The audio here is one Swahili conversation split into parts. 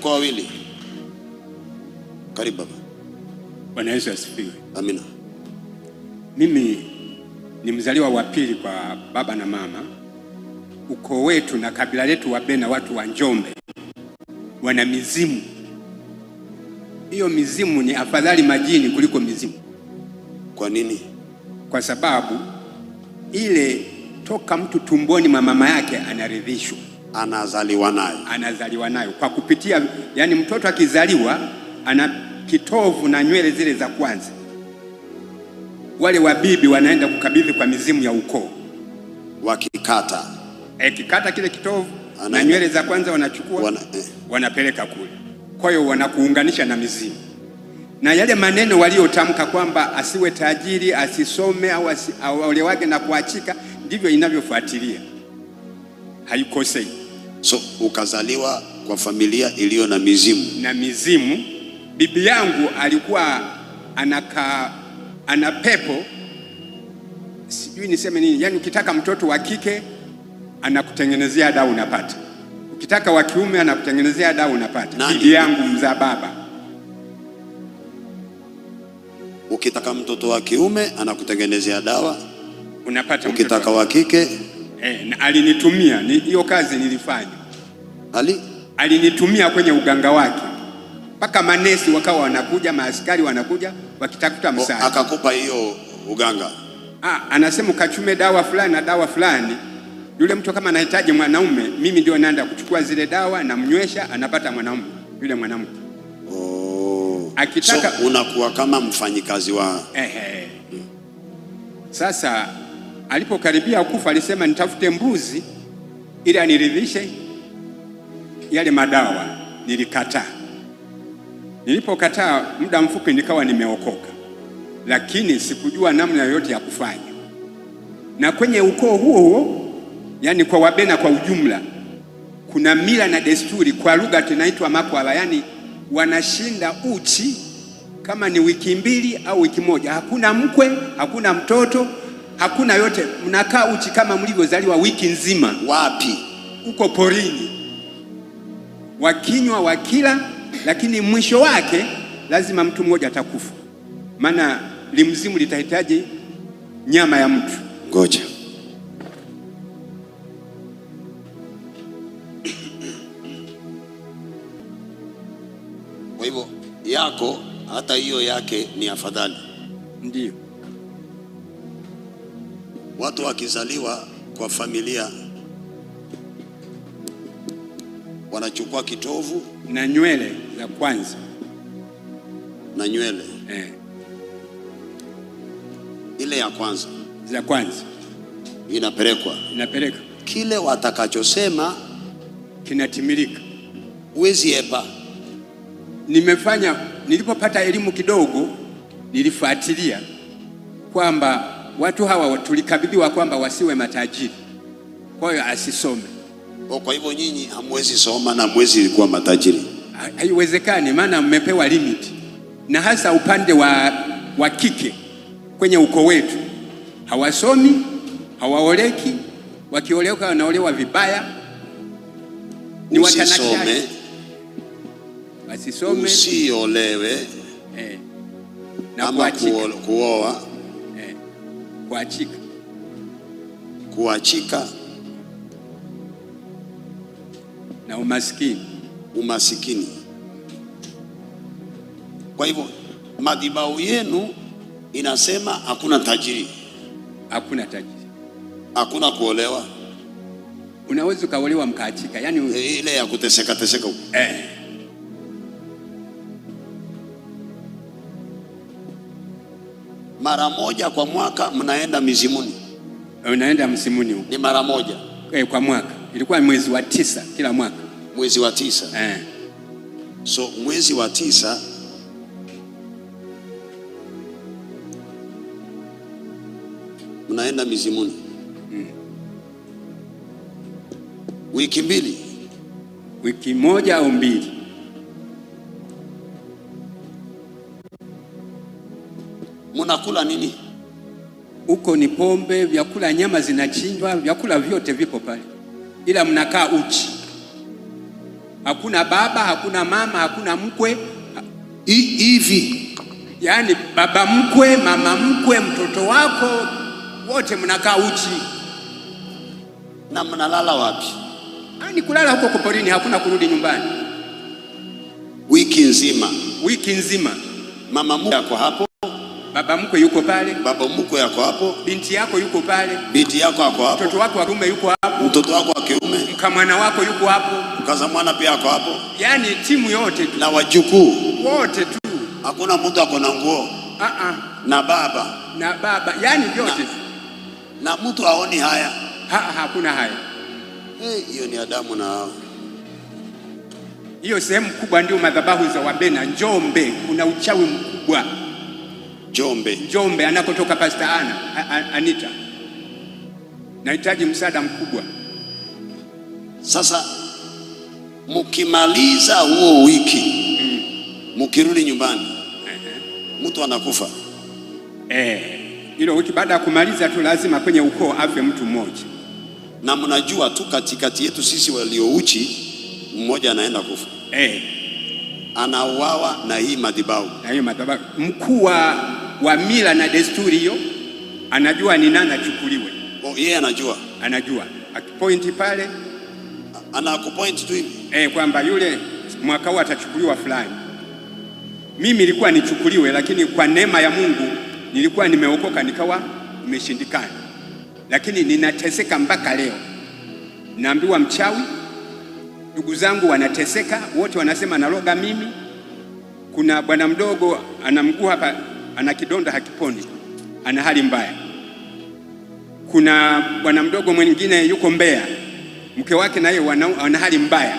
Mlikuwa wawili. Karibu baba. Bwana Yesu asifiwe. Amina. Mimi ni mzaliwa wa pili kwa baba na mama. Ukoo wetu na kabila letu Wabena, watu wa Njombe, wana mizimu. Hiyo mizimu ni afadhali majini kuliko mizimu. Kwa nini? Kwa sababu ile toka mtu tumboni mwa mama yake anaridhishwa, Anazaliwa nayo. Anazaliwa nayo kwa kupitia, yani mtoto akizaliwa ana kitovu na nywele zile za kwanza, wale wabibi wanaenda kukabidhi kwa mizimu ya ukoo, Wakikata kikata kile kitovu na Anaenda. nywele za kwanza wanachukua wanapeleka kule. Kwa hiyo wanakuunganisha na mizimu, na yale maneno waliotamka kwamba asiwe tajiri, asisome au aolewage na kuachika, ndivyo inavyofuatilia, haikosei. So ukazaliwa kwa familia iliyo na mizimu. Na mizimu. Bibi yangu alikuwa ana pepo, sijui niseme nini, yani ukitaka mtoto wa kike anakutengenezea dawa unapata, ukitaka wa kiume anakutengenezea dawa unapata. Nani? Bibi yangu mzaa baba. Ukitaka mtoto wa kiume anakutengenezea dawa, unapata ukitaka mtoto wa kike na alinitumia hiyo kazi nilifanya. Alinitumia kwenye uganga wake, mpaka manesi wakawa wanakuja, maaskari wanakuja wakitafuta msaada. Akakupa hiyo uganga? Anasema ukachume dawa fulani na dawa fulani. Yule mtu kama anahitaji mwanaume, mimi ndio naenda kuchukua zile dawa, namnywesha, anapata mwanaume yule mwanamke. Akitaka So unakuwa kama mfanyikazi wa Sasa alipokaribia kufa alisema nitafute mbuzi ili aniridhishe yale madawa. Nilikataa. Nilipokataa muda mfupi nikawa nimeokoka, lakini sikujua namna yoyote ya kufanya. Na kwenye ukoo huo huo, yani kwa Wabena kwa ujumla, kuna mila na desturi, kwa lugha tunaitwa makwala, yani wanashinda uchi kama ni wiki mbili au wiki moja. Hakuna mkwe, hakuna mtoto, hakuna yote. Mnakaa uchi kama mlivyozaliwa wiki nzima. Wapi? Uko porini. Wakinywa, wakila, lakini mwisho wake lazima mtu mmoja atakufa. Maana limzimu litahitaji nyama ya mtu. Ngoja. Kwa hivyo yako hata hiyo yake ni afadhali. Ndiyo. Watu wakizaliwa kwa familia wanachukua kitovu na nywele za kwanza. Na nywele. Ile ya kwanza. Za kwanza. Inapelekwa. Inapeleka. Kile watakachosema kinatimilika. Huwezi epa. Nilipopata elimu kidogo nilifuatilia kwamba watu hawa tulikabidhiwa kwamba wasiwe matajiri. Kwa hiyo asisome. Kwa hivyo nyinyi hamwezi soma na hamwezi kuwa matajiri. Haiwezekani, maana mmepewa limit. Na hasa upande wa kike kwenye ukoo wetu hawasomi, hawaoleki, wakiolewa wanaolewa vibaya. Ni watanashati. Usisome. Wasisome. Usiolewe. Na Ama kuachika. kuoa. Kuachika. Kuachika. Na umasikini. Umasikini. Kwa hivyo madhabahu yenu inasema hakuna tajiri. Hakuna tajiri. Hakuna kuolewa. Unaweza ukaolewa mkaachika. Yani ile ya kuteseka teseka huko. Mara moja kwa mwaka mnaenda mizimuni. Unaenda msimuni huko. Ni mara moja. Kwa mwaka. Ilikuwa mwezi wa 9 kila mwaka. Mwezi wa 9. So mwezi wa 9 mnaenda mizimuni. Wiki mbili. Wiki moja au mbili. Mnakula nini? Huko ni pombe, vyakula, nyama zinachinjwa, vyakula vyote vipo pale. Ila mnakaa uchi. Hakuna baba, hakuna mama, hakuna mkwe, Hivi yaani baba mkwe, mama mkwe, mtoto wako, wote mnakaa uchi. Na mnalala wapi? Ni kulala huko porini, hakuna kurudi nyumbani. Wiki nzima? Wiki nzima. Mama mkwe yako hapo, Baba mkwe yuko pale, baba mkwe yako hapo, binti yako yuko pale, binti yako ako hapo, mtoto wako wa kiume yuko hapo, mtoto wako wa kiume, mkamwana wako yuko hapo, mkaza mwana pia ako hapo, yaani timu yote tu, na wajukuu wote tu. Hakuna mtu ako na nguo Ah, na baba na baba, yaani vyote. Na mtu aoni haya. Hakuna haya. Hiyo ni Adamu na Hawa. Hiyo sehemu kubwa ndio madhabahu za Wabena. Njombe kuna uchawi mkubwa. Njombe. Njombe anakotoka Pastor Anita. Nahitaji msaada mkubwa. Sasa mkimaliza huo wiki, mkirudi nyumbani, mtu anakufa. Hilo wiki baada ya kumaliza tu lazima kwenye ukoo afe mtu mmoja. Na mnajua tu katikati yetu sisi waliouchi, mmoja anaenda kufa. Anauawa na hii madhabahu. Na hiyo madhabahu. Mkuu wa mila na desturi hiyo anajua ni nani achukuliwe. Oh, yeye anajua. Anajua. Akipointi pale, Anakupoint tu hivi. Kwamba yule mwaka huu atachukuliwa fulani. Mimi nilikuwa nichukuliwe, lakini kwa neema ya Mungu nilikuwa nimeokoka nikawa nimeshindikana. Lakini ninateseka mpaka leo. Naambiwa mchawi, ndugu zangu wanateseka, wote wanasema naroga mimi. Kuna bwana mdogo ana mguu hapa, ana kidonda hakiponi, ana hali mbaya. Kuna bwana mdogo mwingine yuko Mbeya, mke wake naye wana hali mbaya.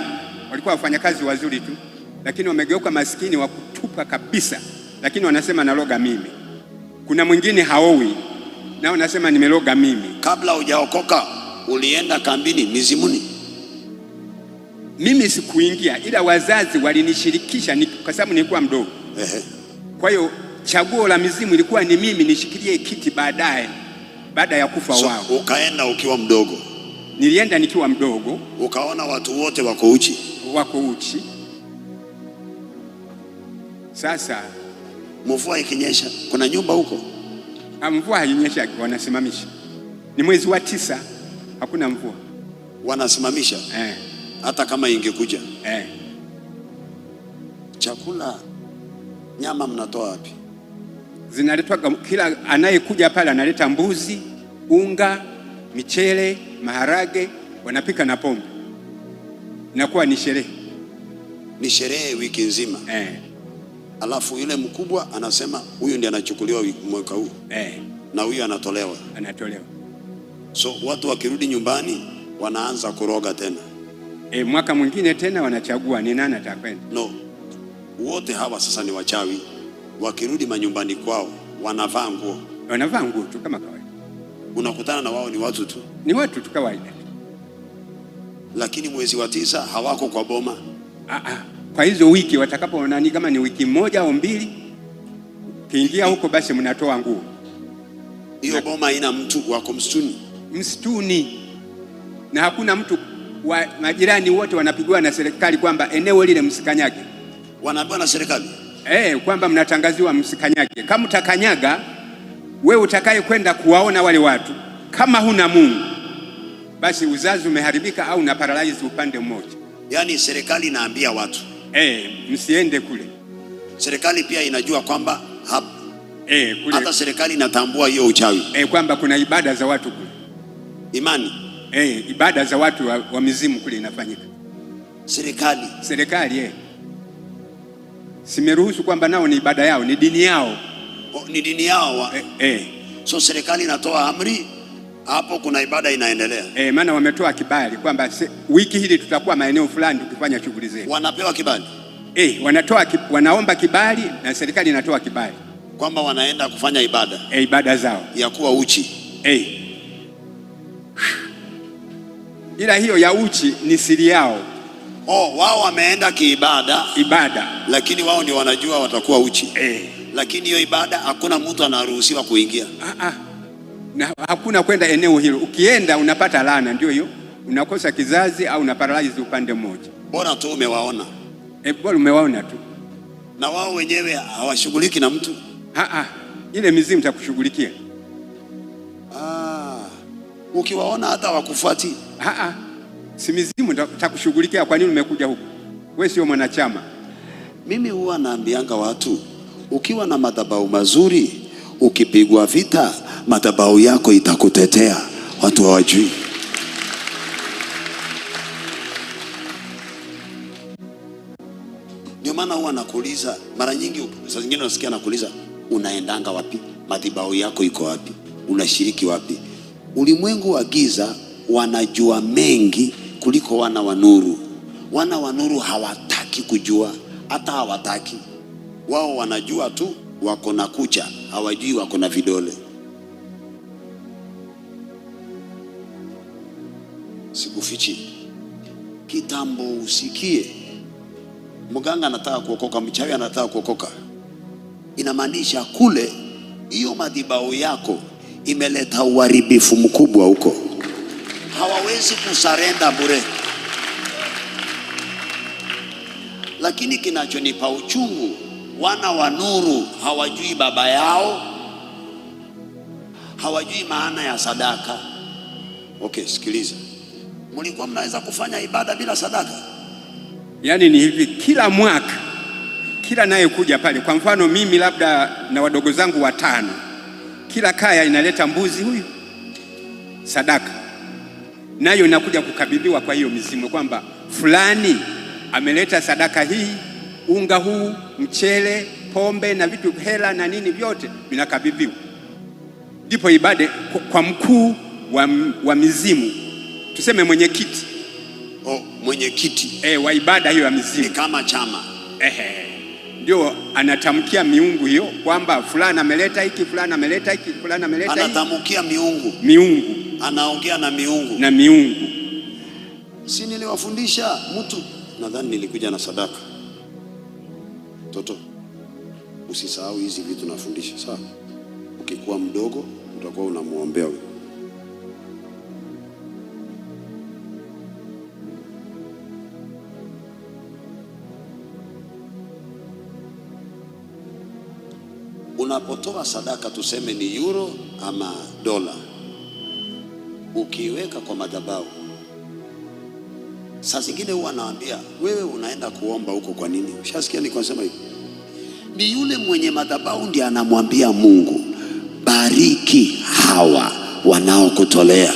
Walikuwa wafanyakazi wazuri tu, lakini wamegeuka maskini wa kutupa kabisa, lakini wanasema naroga mimi. Kuna mwingine haowi, nao wanasema nimeroga mimi. Kabla hujaokoka ulienda kambini mizimuni? Mimi sikuingia, ila wazazi walinishirikisha kwa sababu nilikuwa mdogo. Kwa hiyo chaguo la mizimu ilikuwa ni mimi nishikilie kiti baadaye, baada ya kufa wao. Ukaenda ukiwa mdogo? Nilienda nikiwa mdogo. Ukaona watu wote wako uchi? Wako uchi. Sasa mvua ikinyesha, kuna nyumba huko? Mvua hainyeshi, wanasimamisha. Ni mwezi wa 9, hakuna mvua. Wanasimamisha? Hata kama ingekuja? Chakula, nyama mnatoa wapi? Zinaletwa, kila anayekuja pale analeta mbuzi, unga, michele, maharage, wanapika na pombe. Inakuwa ni sherehe. Ni sherehe wiki nzima. Alafu yule mkubwa anasema huyu ndiye anachukuliwa mwaka huu. Na huyu anatolewa. Anatolewa. So watu wakirudi nyumbani wanaanza kuroga tena. Mwaka mwingine tena wanachagua ni nani atakwenda. No. Wote hawa sasa ni wachawi. Wakirudi manyumbani kwao wanavaa nguo. Wanavaa nguo tu kama kawaida. Unakutana na wao ni watu tu. Ni watu tu kawaida. Lakini mwezi wa 9 hawako kwa boma. Kwa hizo wiki watakapo nani, kama ni wiki moja au mbili, kiingia huko basi mnatoa nguo. Hiyo boma haina mtu, wako msituni. Msituni. Na hakuna mtu, majirani wote wanapigwa na serikali kwamba eneo lile msikanyage. Wanaambiwa na serikali? Kwamba mnatangaziwa msikanyage. Kama utakanyaga, wewe utakaye kwenda kuwaona wale watu, kama huna Mungu, basi uzazi umeharibika au una paralyze upande mmoja. Yaani serikali inaambia watu. Msiende kule. Serikali pia inajua kwamba Kule. Hata serikali inatambua hiyo uchawi. Kwamba kuna ibada za watu kule. Imani. Ibada za watu wa mizimu kule inafanyika. Serikali. Serikali. Simeruhusu kwamba nao ni ibada yao, ni dini yao. O, ni dini yao wa. So serikali inatoa amri, hapo kuna ibada inaendelea. Maana wametoa kibali kwamba wiki hili tutakuwa maeneo fulani tukifanya shughuli zetu. Wanapewa kibali? Wanaomba kibali na serikali inatoa kibali. Kwamba wanaenda kufanya ibada. Ibada zao. Ya kuwa uchi. Ila hiyo ya uchi ni siri yao. Oh, wao wameenda kiibada. Ibada. Lakini wao ndio wanajua watakuwa uchi. Lakini hiyo ibada hakuna mtu anaruhusiwa kuingia. Na hakuna kwenda eneo hilo. Ukienda unapata laana, ndio hiyo. Unakosa kizazi au una paralyze upande mmoja. Bora tu umewaona. E, bora umewaona tu. Na wao wenyewe hawashughuliki na mtu. Ah, ile mizimu itakushughulikia. Ah, ukiwaona hata wakufuati. Ah, si mizimu itakushughulikia. Kwa nini umekuja huku? Wewe sio mwanachama. Mimi huwa naambianga watu, ukiwa na madhabahu mazuri, ukipigwa vita, madhabahu yako itakutetea. Watu hawajui. Ndio maana huwa nakuuliza mara nyingi, saa zingine unasikia nakuuliza, unaendanga wapi? Madhabahu yako iko wapi? Unashiriki wapi? Ulimwengu wa giza wanajua mengi kuliko wana wa nuru. Wana wa nuru hawataki kujua, hata hawataki. Wao wanajua tu wako na kucha, hawajui wako na vidole. Sikufichi, kitambo usikie mganga anataka kuokoka, mchawi anataka kuokoka, inamaanisha kule hiyo madhabahu yako imeleta uharibifu mkubwa huko. Hawawezi kusarenda bure. Lakini kinachonipa uchungu, wana wa nuru hawajui baba yao, hawajui maana ya sadaka. Okay, sikiliza, mlikuwa mnaweza kufanya ibada bila sadaka? Yaani ni hivi, kila mwaka kila nayekuja pale, kwa mfano mimi labda na wadogo zangu watano, kila kaya inaleta mbuzi huyu sadaka, nayo inakuja kukabidhiwa kwa hiyo mizimu kwamba fulani ameleta sadaka hii, unga huu, mchele, pombe na vitu, hela na nini, vyote vinakabidhiwa. Ndipo ibada kwa mkuu wa mizimu, tuseme mwenyekiti. Oh, mwenyekiti wa ibada hiyo ya mizimu ni kama chama. Ehe, ndio anatamkia miungu hiyo kwamba fulani ameleta hiki, fulani ameleta hiki, fulani ameleta hiki. Anatamkia miungu. Miungu. Anaongea na miungu. Na miungu. Si niliwafundisha mtu, nadhani nilikuja na sadaka. Toto, usisahau hizi vitu nafundisha, sawa? Ukikuwa mdogo utakuwa unamuombea huyo. Unapotoa sadaka, tuseme ni euro ama dola, ukiweka kwa madhabahu, saa zingine huwa naambia wewe unaenda kuomba huko kwa nini? Ushasikia nikisema hivi? Ni yule mwenye madhabahu ndiye anamwambia Mungu, bariki hawa wanaokutolea.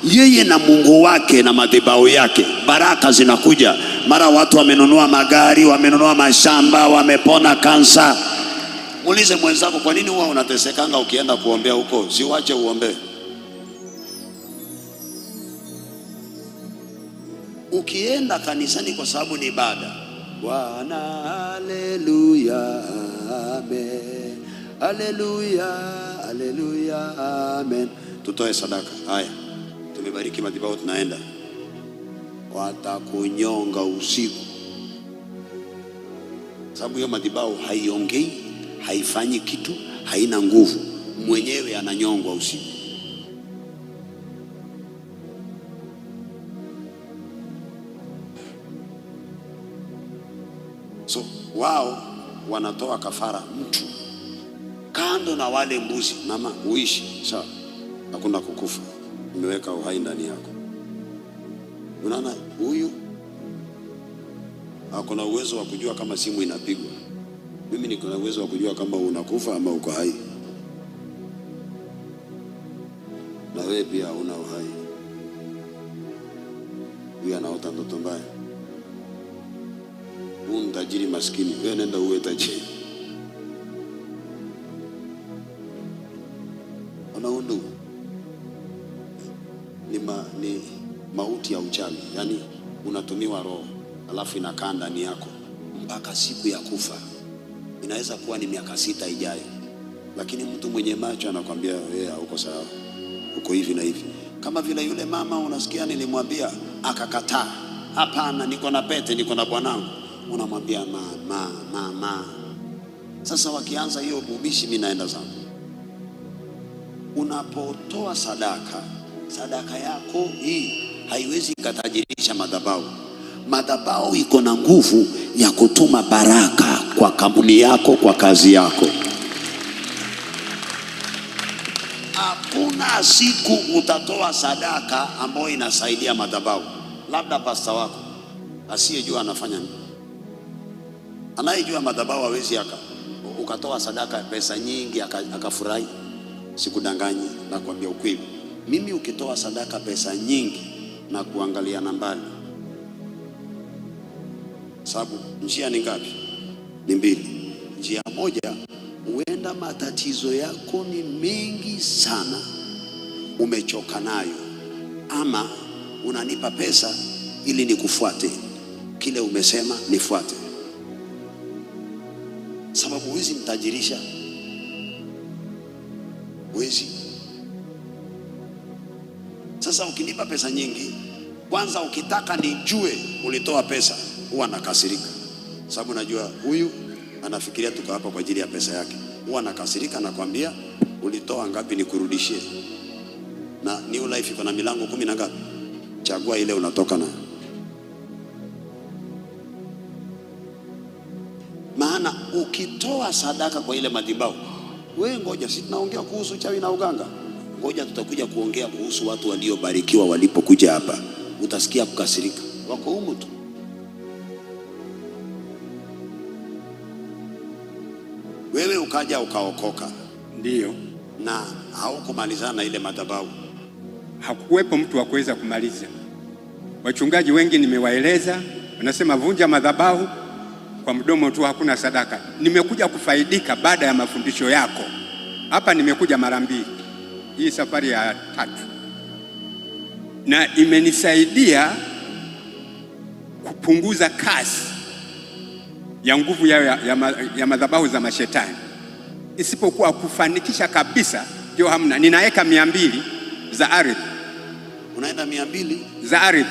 Yeye na Mungu wake na madhabahu yake, baraka zinakuja. Mara watu wamenunua magari, wamenunua mashamba, wamepona kansa. Muulize mwenzako, kwa nini huwa unatesekanga ukienda kuombea huko? Siwache uombe. Ukienda kanisani kwa sababu ni ibada, Bwana haleluya amen, haleluya haleluya amen, tutoe sadaka. Haya, tumebariki madhabahu, tunaenda. Watakunyonga usiku, sababu hiyo madhabahu haiongei, haifanyi kitu, haina nguvu, mwenyewe ananyongwa usiku. So wao wanatoa kafara mtu kando na wale mbuzi. Mama, uishi sawa, hakuna kukufa, nimeweka uhai ndani yako. Unaona huyu hakuna uwezo wa kujua kama simu inapigwa. Mimi niko na uwezo wa kujua kama unakufa ama uko hai, na wewe pia una uhai. Huyu anaota ndoto mbaya. Huyu ni tajiri maskini, wewe nenda uwe tajiri. Unaona, ni mauti ya uchawi, yani unatumiwa roho alafu inakaa ndani yako mpaka siku ya kufa. Inaweza kuwa ni miaka 6 ijayo, lakini mtu mwenye macho anakuambia wewe hauko sawa, uko hivi na hivi. Kama vile yule mama unasikia nilimwambia akakataa, hapana, niko na pete, niko na bwanangu. Unamwambia mama, mama. Sasa wakianza hiyo bubishi, mimi naenda zangu. Unapotoa sadaka, sadaka yako hii haiwezi ikatajirisha madhabahu. Madhabahu iko na nguvu ya kutuma baraka kwa kampuni yako, kwa kazi yako. Hakuna siku utatoa sadaka ambayo inasaidia madhabahu, labda pasta wako asiyejua anafanya nini. Anayejua madhabahu hawezi ukatoa sadaka pesa nyingi akafurahi. Sikudanganyi, nakwambia ukweli. Mimi ukitoa sadaka pesa nyingi na kuangalia na mbali, sababu njia ni ngapi? Ni mbili. Njia moja, huenda matatizo yako ni mengi sana, umechoka nayo, ama unanipa pesa ili nikufuate, kile umesema nifuate, sababu huwezi mtajirisha, huwezi. Sasa ukinipa pesa nyingi, kwanza ukitaka nijue ulitoa pesa, huwa nakasirika, sababu najua huyu anafikiria tuko hapa kwa ajili ya pesa yake. Huwa nakasirika, nakwambia ulitoa ngapi nikurudishie. Na New Life iko na milango 10 na ngapi? Chagua ile unatoka nayo. Maana ukitoa sadaka kwa ile madhabahu, wewe ngoja, si tunaongea kuhusu chawi na uganga, ngoja tutakuja kuongea kuhusu watu waliobarikiwa walipokuja hapa, utasikia kukasirika, wako humu tu. Wewe ukaja ukaokoka, Ndiyo, na haukumalizana na ile madhabahu. Hakuwepo mtu wa kuweza kumaliza. Wachungaji wengi nimewaeleza, wanasema vunja madhabahu kwa mdomo tu, hakuna sadaka. Nimekuja kufaidika baada ya mafundisho yako hapa. Nimekuja mara mbili, hii safari ya tatu, na imenisaidia kupunguza kasi ya nguvu ya madhabahu za mashetani, isipokuwa kufanikisha kabisa ndio hamna. Nina eka 200 za ardhi. Unaenda 200 za ardhi?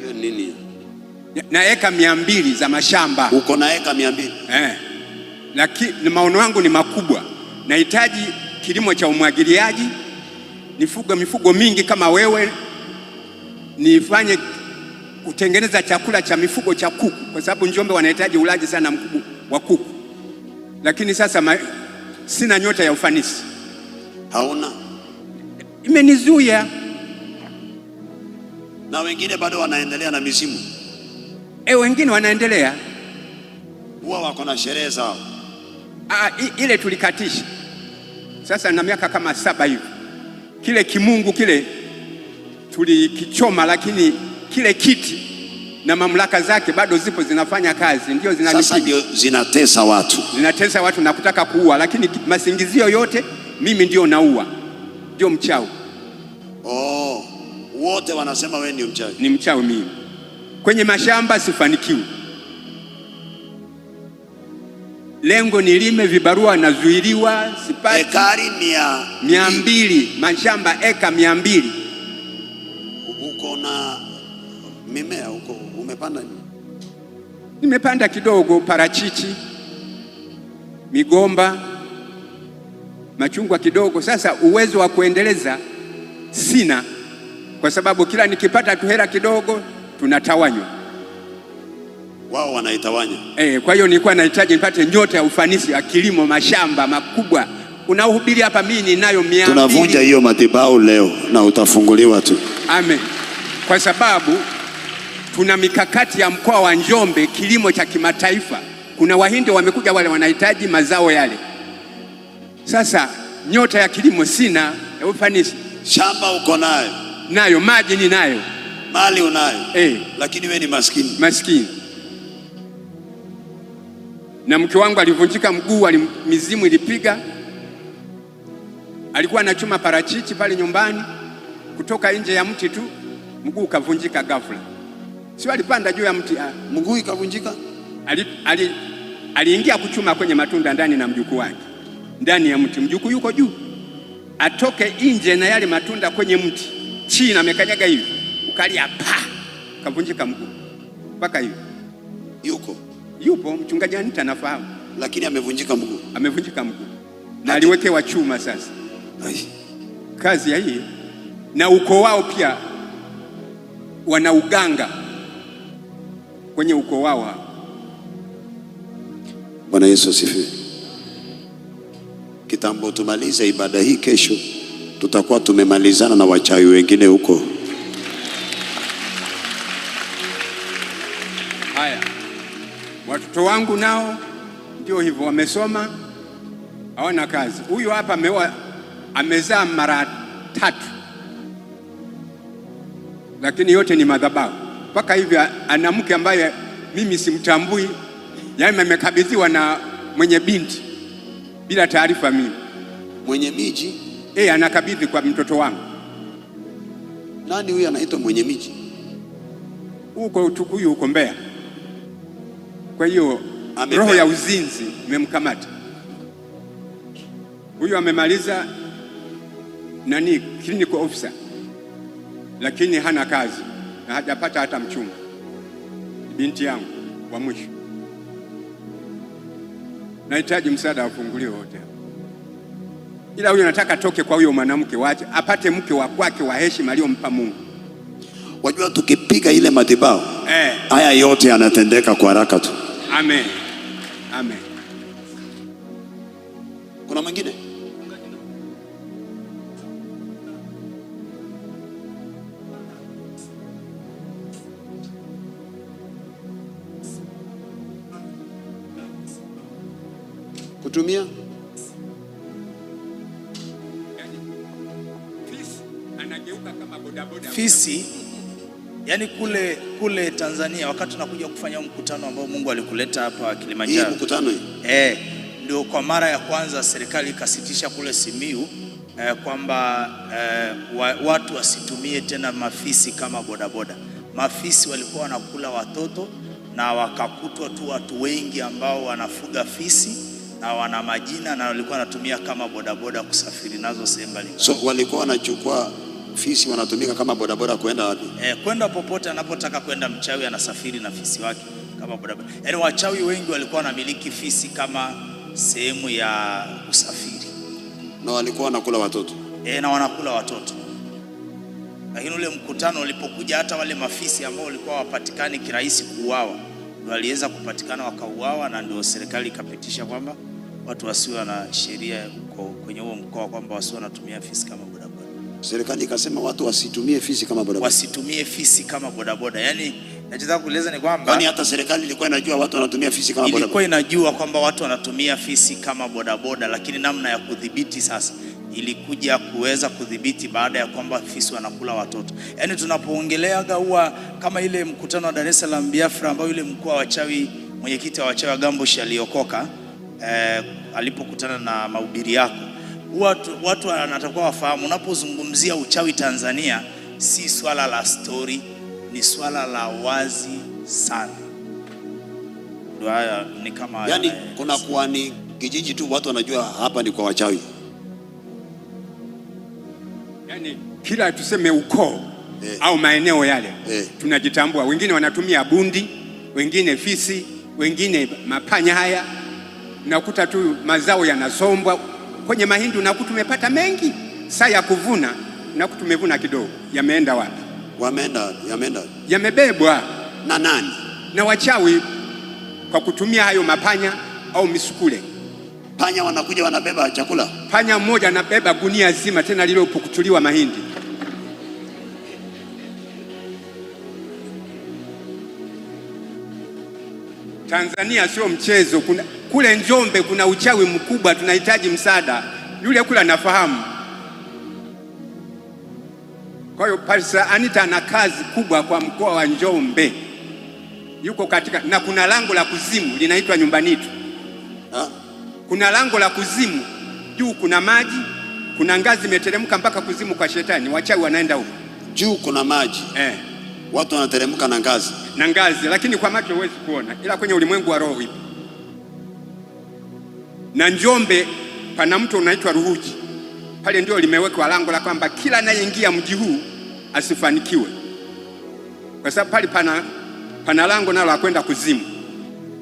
Hiyo nini? Na eka 200 za mashamba. Uko na eka 200? Lakini maono yangu ni makubwa. Nahitaji kilimo cha umwagiliaji, nifuge mifugo mingi kama wewe, nifanye kutengeneza chakula cha mifugo cha kuku, kwa sababu Njombe wanahitaji ulaji sana mkubwa wa kuku. Lakini sasa sina nyota ya ufanisi. Hauna? Imenizuia. Na wengine bado wanaendelea na mizimu. Wengine wanaendelea. Huwa wako na sherehe zao. Ile tulikatisha. Sasa na miaka kama 7 hivi. Kile kimungu kile tulikichoma, lakini kile kiti na mamlaka zake bado zipo, zinafanya kazi, ndio zinanipiga. Sasa ndio zinatesa watu. Zinatesa watu na kutaka kuua, lakini masingizio yote mimi ndio naua. Ndio mchawi. Oh, wote wanasema wewe ndio mchawi. Ni mchawi mimi. Kwenye mashamba sifanikiwi. Lengo nilime, vibarua nazuiliwa, sipati. Ekari 200, mashamba eka 200. Uko na mimea huko, umepanda nini? Nimepanda kidogo parachichi, migomba, machungwa kidogo. Sasa uwezo wa kuendeleza sina, kwa sababu kila nikipata tu hela kidogo tunatawanywa. Wao wanaitawanya. Kwa hiyo nilikuwa nahitaji nipate nyota ya ufanisi ya kilimo, mashamba makubwa. Unahubiri hapa, mimi ninayo 200. Tunavunja hiyo madhabahu leo na utafunguliwa tu. Amen. Kwa sababu tuna mikakati ya mkoa wa Njombe, kilimo cha kimataifa. Kuna Wahindi wamekuja wale wanahitaji mazao yale. Sasa nyota ya kilimo sina, ya ufanisi. Shamba uko nayo? Nayo, maji ninayo. Mali unayo? Lakini wewe ni maskini. Maskini. Na mke wangu alivunjika mguu, mizimu ilipiga. Alikuwa anachuma parachichi pale nyumbani, kutoka nje ya mti tu mguu ukavunjika ghafla. Sio alipanda juu ya mti, Mguu ikavunjika? Aliingia kuchuma kwenye matunda ndani na mjukuu wake. Ndani ya mti, mjukuu yuko juu. Atoke nje na yale matunda kwenye mti. Chini amekanyaga hivi. Ukalia pa. Kavunjika mguu. Mpaka hivi. Yuko. Yupo, mchungaji Anita anafahamu. Lakini amevunjika mguu. Amevunjika mguu. Na aliwekewa chuma sasa. Ai. Kazi ya hii. Na ukoo wao pia wana uganga. kwenye ukoo wao hao. Bwana Yesu asifiwe. Kitambo tumalize ibada hii kesho, tutakuwa tumemalizana na wachawi wengine huko. Haya, watoto wangu nao ndio hivyo, wamesoma hawana kazi. Huyu hapa ameoa, amezaa mara 3, lakini yote ni madhabahu. Mpaka hivi ana mke ambaye mimi simtambui, yaani amekabidhiwa na mwenye binti bila taarifa mimi. Mwenye miji? Anakabidhi kwa mtoto wangu. Nani huyu anaitwa mwenye miji? Huko Tukuyu, huko Mbeya. Kwa hiyo roho ya uzinzi imemkamata. Huyu amemaliza clinical officer, lakini hana kazi na hajapata hata mchumba. Binti yangu wa mwisho. Nahitaji msaada wafunguliwe wote. Ila huyo nataka toke kwa huyo mwanamke, waache apate mke wa kwake wa heshima aliyompa Mungu. Wajua tukipiga ile madhabahu, haya yote yanatendeka kwa haraka tu. Amen. Amen. Kuna mwingine? Kutumia? Fisi anageuka kama bodaboda. Fisi, yani kule Tanzania wakati tunakuja kufanya mkutano ambao Mungu alikuleta hapa Kilimanjaro. Hii mkutano hii? Ndio kwa mara ya kwanza serikali ikasitisha kule Simiyu kwamba watu wasitumie tena mafisi kama bodaboda. Mafisi walikuwa wanakula watoto na wakakutwa tu watu wengi ambao wanafuga fisi na wana majina na walikuwa wanatumia kama bodaboda kusafiri nazo sehemu mbalimbali. So walikuwa wanachukua fisi wanatumika kama bodaboda kwenda wapi? Kwenda popote anapotaka kwenda mchawi anasafiri na fisi wake kama bodaboda. Yaani wachawi wengi walikuwa wanamiliki fisi kama sehemu ya usafiri. Na walikuwa wanakula watoto. Na wanakula watoto. Lakini ule mkutano ulipokuja hata wale mafisi ambao walikuwa hawapatikani kirahisi kuuawa, ndio waliweza kupatikana wakauawa, na ndio serikali ikapitisha kwamba watu wasiwe na sheria huko kwenye huo mkoa kwamba wasiwe wanatumia fisi kama bodaboda. Serikali ikasema watu wasitumie fisi kama bodaboda. Wasitumie fisi kama bodaboda. Yaani nachotaka kueleza ni kwamba kwani hata serikali ilikuwa inajua watu wanatumia fisi kama bodaboda? Ilikuwa inajua kwamba watu wanatumia fisi kama bodaboda, lakini namna ya kudhibiti sasa ilikuja kuweza kudhibiti baada ya kwamba fisi wanakula watoto. Yaani tunapoongeleaga huwa kama ile mkutano wa Dar es Salaam Biafra ambao yule mkuu wa wachawi, mwenyekiti wa wachawi wa Gambosh aliokoka alipokutana na mahubiri yako. Watu wanatakiwa wafahamu unapozungumzia uchawi Tanzania si swala la story, ni swala la wazi sana. Ndio haya ni kama yaani kuna kuwa ni kijiji tu watu wanajua hapa ni kwa wachawi. Yaani kila tuseme ukoo au maeneo yale tunajitambua. Wengine wanatumia bundi, wengine fisi, wengine mapanya haya. Nakuta tu mazao yanasombwa kwenye mahindi, unakuta tumepata mengi, saa ya kuvuna unakuta tumevuna kidogo. Yameenda wapi? Wameenda, yameenda. Yamebebwa na nani? Na wachawi kwa kutumia hayo mapanya au misukule. Panya wanakuja wanabeba chakula. Panya mmoja anabeba gunia zima tena lililopukuchuliwa mahindi. Tanzania sio mchezo. Kuna, kule Njombe kuna uchawi mkubwa, tunahitaji msaada. Yule kule anafahamu. Kwa hiyo Pastor Anita ana kazi kubwa kwa mkoa wa Njombe. Yuko katika, na kuna lango la kuzimu linaitwa Nyumbanitu. Kuna lango la kuzimu, juu kuna maji, kuna ngazi imeteremka mpaka kuzimu kwa shetani, wachawi wanaenda huko. Juu kuna maji. Watu wanateremka na ngazi. Na ngazi, lakini kwa macho huwezi kuona, ila kwenye ulimwengu wa roho ipo. Na Njombe pana mto unaitwa Ruhuji. Pale ndio limewekwa lango la kwamba kila anayeingia mji huu asifanikiwe. Kwa sababu pale pana lango nalo la kwenda kuzimu.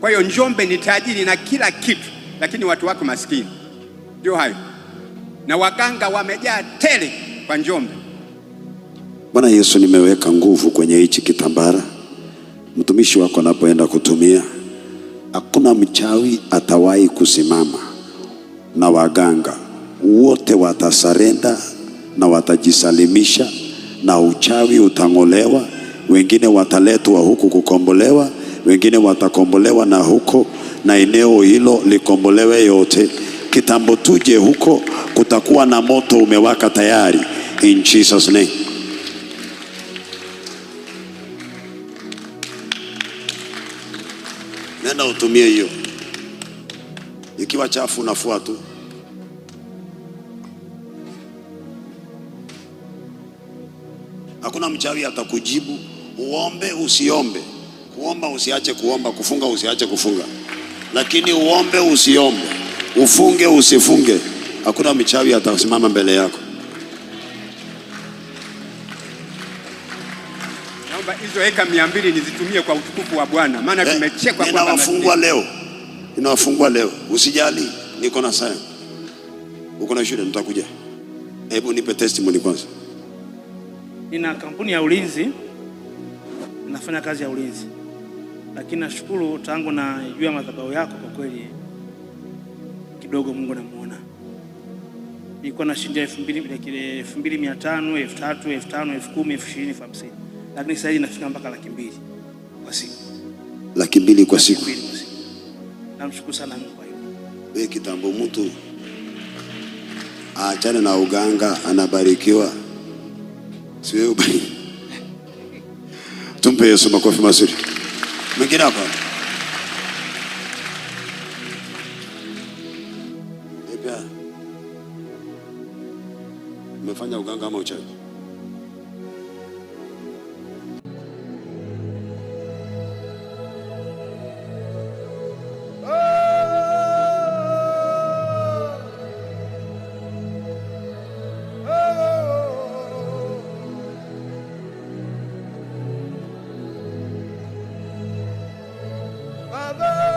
Kwa hiyo Njombe ni tajiri na kila kitu, lakini watu wako maskini. Ndio hayo. Na waganga wamejaa tele kwa Njombe. Bwana Yesu, nimeweka nguvu kwenye hichi kitambara Mtumishi wako anapoenda kutumia, hakuna mchawi atawahi kusimama, na waganga wote watasarenda na watajisalimisha, na uchawi utang'olewa. Wengine wataletwa huku kukombolewa, wengine watakombolewa na huko, na eneo hilo likombolewe yote. Kitambo tuje huko, kutakuwa na moto umewaka tayari, in Jesus name. Nenda utumie hiyo. Ikiwa chafu unafua tu. Hakuna mchawi atakujibu. Uombe usiombe, kuomba usiache kuomba, kufunga usiache kufunga, lakini uombe usiombe, ufunge usifunge, hakuna mchawi atasimama mbele yako. Naomba hizo eka 200 nizitumie kwa utukufu wa Bwana, maana tumechekwa kwamba Ninawafungua leo, ninawafungua leo. Usijali, niko na saa. Uko na shule, nitakuja. Hebu nipe testimony kwanza. Nina kampuni ya ulinzi, nafanya kazi ya ulinzi, lakini nashukuru tangu najua madhabahu yako, kwa kweli kidogo Mungu namuona. Nilikuwa nashinda 2500, 3000, 5000, 10000, 20000, 50000, lakini sasa hivi nafika mpaka 200,000 kwa siku. 200,000 kwa siku. 200,000 kwa siku. Namshukuru sana Mungu kwa hiyo. Wewe kitambo mtu aachane na uganga, anabarikiwa. Si wewe ubariki. Tumpe Yesu makofi mazuri. Mwingine hapa. Epia. Umefanya uganga ama uchawi? Father.